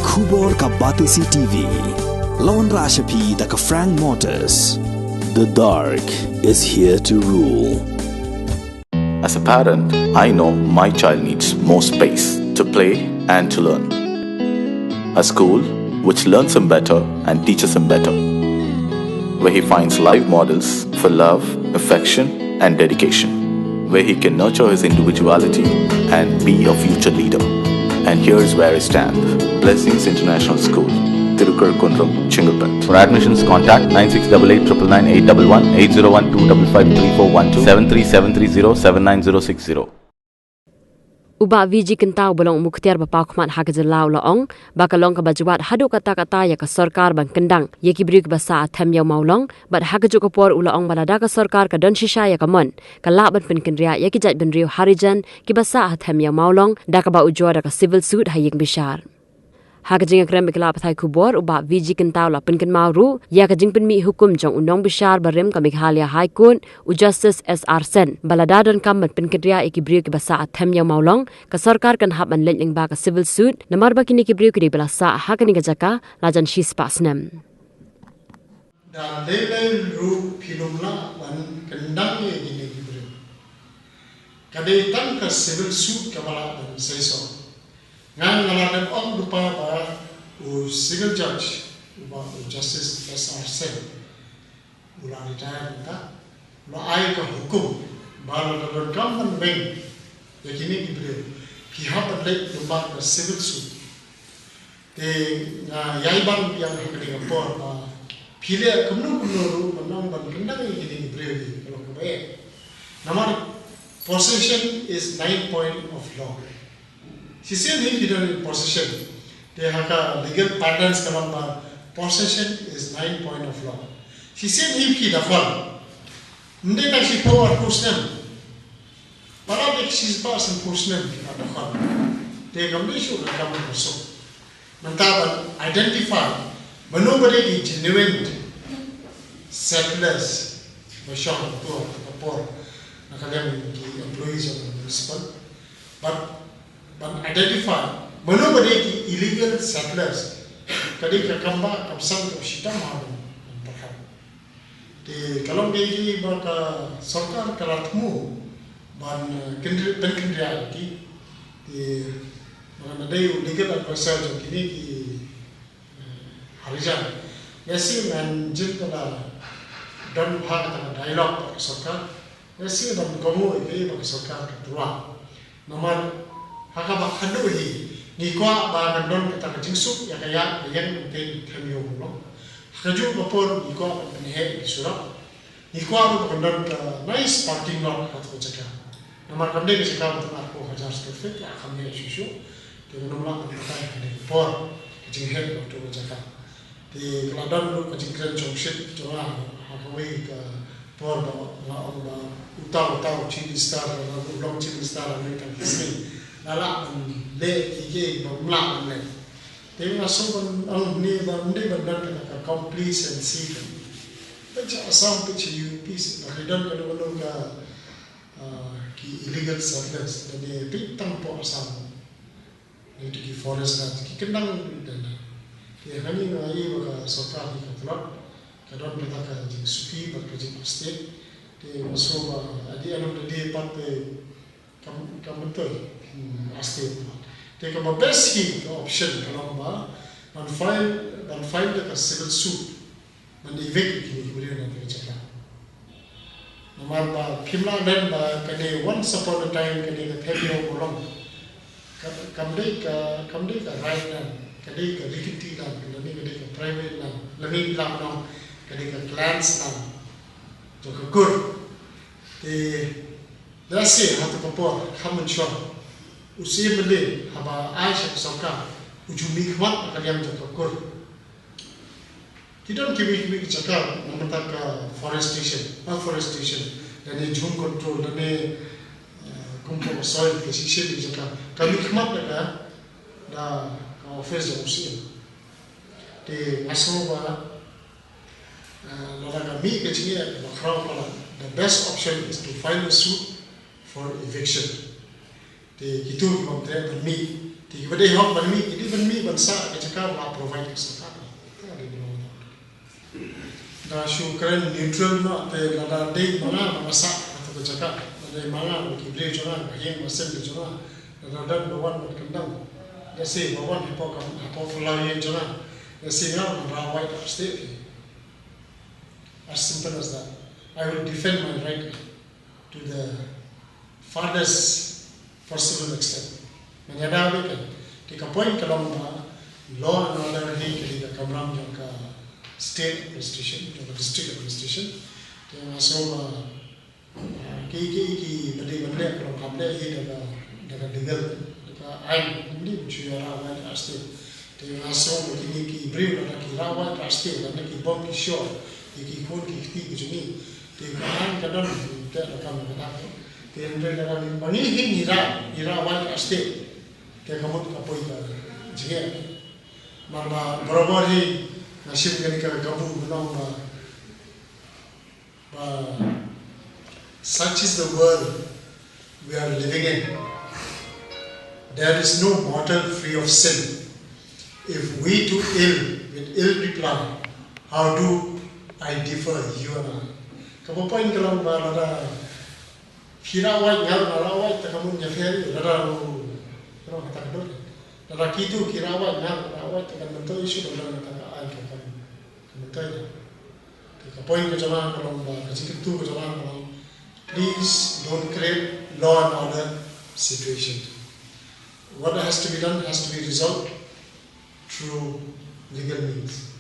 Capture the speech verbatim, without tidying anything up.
Khubor ka Batesi T V. Lawan Rashapi da ka Frank Motors. The dark is here to rule. As a parent, I know my child needs more space to play and to learn. A school which learns him better and teaches him better, where he finds live models for love, affection, and dedication, where he can nurture his individuality and be a future leader. And here's where I stand. Blessings International School, Tirukar Kundrum, Chengalpet. For admissions, contact nine six double eight triple nine eight double one, eight zero one two double five three four one two, seven three seven three zero seven nine zero six zero. U Bah V G Kyntau ba long u muktiar ba paw khmat ha ka jylla u la ong ba ka long kaba jwat haduh katta katta ïa ka sorkar ban kyndang ïa ki briew kiba sah ha them ïa u mawlong, bad ha kajuh ka por u la ong ba lada ka sorkar ka don shisha ïa ka mon, ka lah ban pynkynriah ïa ki jait bynriew Harijan kiba sah ha them ïa u mawlong da kaba ujor da ka civil suit ha ïing bishar. Ha ka jingïakren bad ki lad pathai khubor, u Bah V G Kyntau la pynkynmaw ruh ïa ka jingpynmih hukum jong u nongbishar barim ka Meghalaya High Court, u Justice S R Sen, ba lada donkam ban pynkynriah ïa ki briew kiba sah ha them ïa u mawlong, ka sorkar kan hap ban leit lyngba ka civil suit, namar ba kine ki briew ki dei ba la sah ha kane ka jaka la jan shispah snem. Da lei lei ruh phi nym lah ban kyndang ïa kine ki briew. Ka dei tang ka civil suit kaba lah ban seisoh. Nga nga la dep ong lypa ba u civil judge, uba u Justice S R Sen, u la retire mynta, u la ai ka hukum ba lada donkam ban weng ïa kine ki briew, phi hap ban leit lyngba ka civil suit. Te nga ïai ban biang ha kane ka por ba phi leh kumno kumno ruh ban ong ban kyndang ïa kine ki briew, ka long kaba eh. Namar possession is nine point of law. Shisien hi phi don possession. Te ha ka legal parlance ka long ba possession is nine point of law. Shisien hi phi da khol. Ym dei tang shiphew arphew snem. Palat dei ka shispah sanphew snem phi la da khol. Te kam dei shuh ka kam ka suk. Mynta ban identify mano ba dei ki genuine settlers ba shong ha ka por na ka liang ki employees of the municipal. But ban identify mano ba dei ki illegal settlers ka dei ka kam ba kam san kam shitom ha ban pyrkhat. Te ka long kaei kaei ba ka sorkar ka la thmu ban, eh, kynriah, pynkynriah ïa ki. Te ba nga dei u legal advisor jong kine ki, eh, Harijan. Lehse ngan jin ka la don bha kata ka dialogue bad ka sorkar. Lehse ban kohnguh ïa kaei ba ka sorkar ka pyrwa. Namar ha kaba khadduh hi ngi kwah ba kan don kata ka jingsuk ïa ka ïa ka ïeng ka ïeng ka them ïa u mawlong. Ha kajuh ka por ngi kwah ban pynheh ïa ki surok. Ngi kwah ruh ba kan don ka nice parking lot ha kata ka jaka. Namar kam dei ka jaka ba tang arphew hajar square feet, ka kham heh shuh shuh. Te ngam lah ban batai ha kane ka por ka jingheh kata ka jaka. Te ka la don ruh ka jingkren shongshit jong nga ha kawei ka por ba nga ong ba uta uta u Chief Minister, ba u long Chief Minister ha kane ka sngi, la lah ban leh kiei kiei ba ym lah ban leh. Te nga sngew ban ong hangne ba ym dei ban don kata ka complacency ka. Peit sha Assam, peit sha U P, sha la ki don kano kano ka, ah, ki illegal settlers, lane peit tang hapoh Assam. Ïa ki forest lands ki kyndang ruh tender. Te hangne nga ïohi ba ka sorkar hi ka tlot, ka don kata ka jingsuki bad ka jingpastate. Te nga sngew ba at the end of the day pat te kam, kam myntoi, hmm, a state pat. Te kaba best hi ka option ka long ba ban file, ban file da ka civil suit ban evict ïa kine ki briew na kane ka jaka. Namar ba phim lah ban ba kane once upon a time kane ka them ïa u mawlong ka, kam dei ka, kam dei ka right land, ka dei ka ri kynti land, lane ka dei ka private land, lane ngi lah ban ong ka dei ka clans land jong ka kur. Te lehse ha kata ka por, kham mynshwa, u Syiem Mylliem haba ai sha ka sorkar, u ju mihkhmat na ka liang jong ka kur. Ki don kiwei kiwei ki jaka na bynta ka forestation, afforestation, lane jhum control, lane, eh, kum ka soil, ka shisien ki jaka ka mihkhmat da ka, da ka office jong u Syiem. Te nga sngew ba, eh, lada ka mih ka jingeh kaba khraw palat, the best option is to file a suit for eviction. Te kito ki bym treh ban mih, te kiba dei hok ban mih ki dei ban mih ban sah ka jaka ba la provide ka sorkar. Ka dei ba long. Da shu kren neutral noh, te lada dei ma nga ba nga sah kato ka jaka, lada dei ma nga bad ki briew jong nga, ka ïing ka sem ka jong nga, lada don ba wan ban kyndang, lehse ba wan hapoh ka, hapoh phyllaw ïing jong nga, lehse nga ban rawai da state. As simple as that. I will defend my right to the farthest possible extent. Ngan ïada beit. Te ka point ka long ba law and order hi ka dei ka kamram jong ka state administration, jong ka district administration. Te nga sngew ba, ah, ki, ki, ki ba dei ban leh ka long kam leh hi da ka, da ka legal, da ka aiñ, ym dei ban shu ïa rawai da state. Te nga sngew ba kine ki briew lada ki rawai da state, lada ki bom ki shor ïa ki khun ki kti ki jong ngi, te ka aiñ ka don, te da kam ka dak. Te hynrei lada ngi, ba ngi hi ngi ra, ngi rawai da state, te ka mut ka poi ka jingeh. Namar ba barabor hi nga shim kane ka kabu, nga ong ba But such is the world we are living in. There is no mortal free of sin. If we do ill with ill reply, how do I differ, you and I? Ka point ka long ba lada phi rawai, nga ruh nga rawai, te ka mut ngi ïapher, lada ruh, ruh kata ka dur. Lada kito ki rawai, nga ruh nga rawai, te kan myntoi shuh, lada kata ka aiñ ka kan, kan myntoi. Te ka point ka jong nga ka long ba, ka jingkyntu ka jong nga ka long, please don't create law and order situation. What has to be done has to be resolved through legal means.